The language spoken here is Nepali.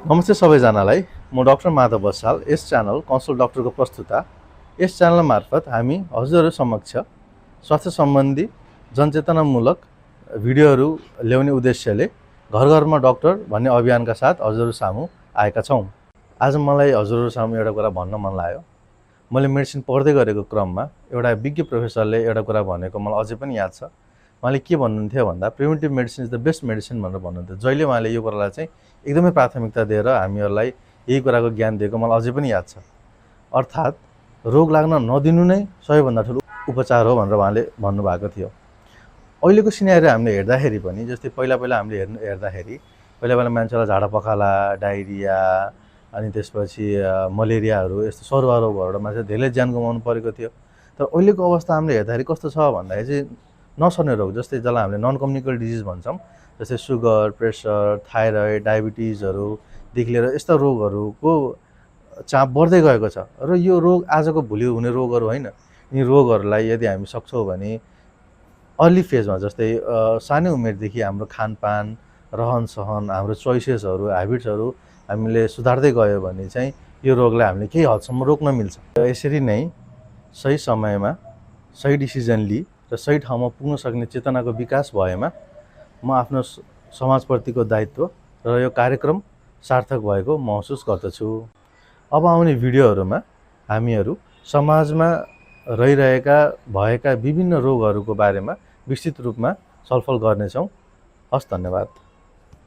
नमस्ते सबैजनालाई। म डाक्टर माधव बसाल, यस च्यानल कन्सल्ट डाक्टरको प्रस्तुता। यस च्यानल मार्फत हामी हजुरहरू समक्ष स्वास्थ्य सम्बन्धी जनचेतनामूलक भिडियोहरू ल्याउने उद्देश्यले घर घरमा डाक्टर भन्ने अभियानका साथ हजुरहरू सामु आएका छौँ। आज मलाई हजुरहरू सामु एउटा कुरा भन्न मन लाग्यो। मैले मेडिसिन पढ्दै गरेको क्रममा एउटा विज्ञ प्रोफेसरले एउटा कुरा भनेको मलाई अझै पनि याद छ। उहाँले के भन्नुहुन्थ्यो भन्दा preventive medicine is the best medicine भनेर भन्नुहुन्थ्यो। जहिले उहाँले यो कुरालाई चाहिँ एकदमै प्राथमिकता दिएर हामीहरूलाई यही कुराको ज्ञान दिएको मलाई अझै पनि याद छ। अर्थात् रोग लाग्न नदिनु नै सबैभन्दा ठुलो उपचार हो भनेर उहाँले भन्नुभएको थियो। अहिलेको सिनेरियो हामीले हेर्दाखेरि पनि जस्तै पहिला हामीले हेर्दाखेरि पहिला मान्छेलाई झाडा पखाला, डायरिया अनि त्यसपछि मलेरियाहरू यस्तो सरुवा रोगहरूबाट मान्छे धेरै ज्यान गुमाउनु परेको थियो। तर अहिलेको अवस्था हामीले हेर्दाखेरि कस्तो छ भन्दाखेरि चाहिँ नसर्ने रोग जस्तै जसलाई हामीले नन कम्युनिकेबल डिजिज भन्छौँ, जस्तै सुगर, प्रेसर, थाइरोइड, डायबिटिजहरूदेखि लिएर यस्ता रोगहरूको चाप बढ्दै गएको छ। र यो रोग आजको भोलि हुने रोगहरू होइन। यी रोगहरूलाई यदि हामी सक्छौँ भने अर्ली फेजमा जस्तै सानै उमेरदेखि हाम्रो खानपान, रहनसहन, हाम्रो चोइसेसहरू, ह्याबिट्सहरू हामीले सुधार्दै गयो भने चाहिँ यो रोगलाई हामीले केही हदसम्म रोक्न मिल्छ। यसरी नै सही समयमा सही डिसिजन लिई र सही ठाउँमा पुग्न सक्ने चेतनाको विकास भएमा म आफ्नो समाजप्रतिको दायित्व र यो कार्यक्रम सार्थक भएको महसुस गर्दछु। अब आउने भिडियोहरूमा हामीहरू समाजमा भएका विभिन्न रोगहरूको बारेमा विस्तृत रूपमा छलफल गर्नेछौँ। हस्, धन्यवाद।